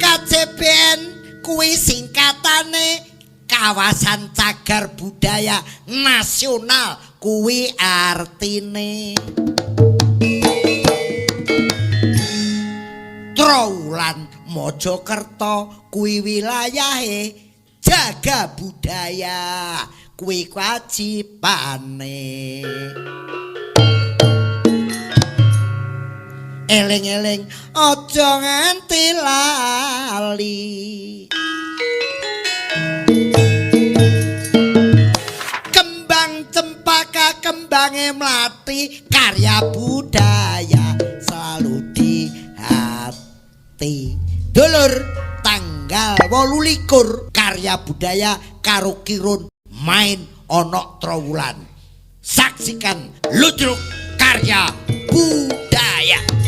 KCBN kuwi singkatane Kawasan Cagar Budaya Nasional kuwi artine. Trowulan Mojokerto kuwi wilayahe jaga budaya kuwi kewajibane. Eling-eling aja nganti lali. Kembang cempaka kembange mlati karya budaya selalu di hati. Dulur, tanggal 28 karya budaya karo Kirun main ana Trowulan. Saksikan ludruk karya budaya.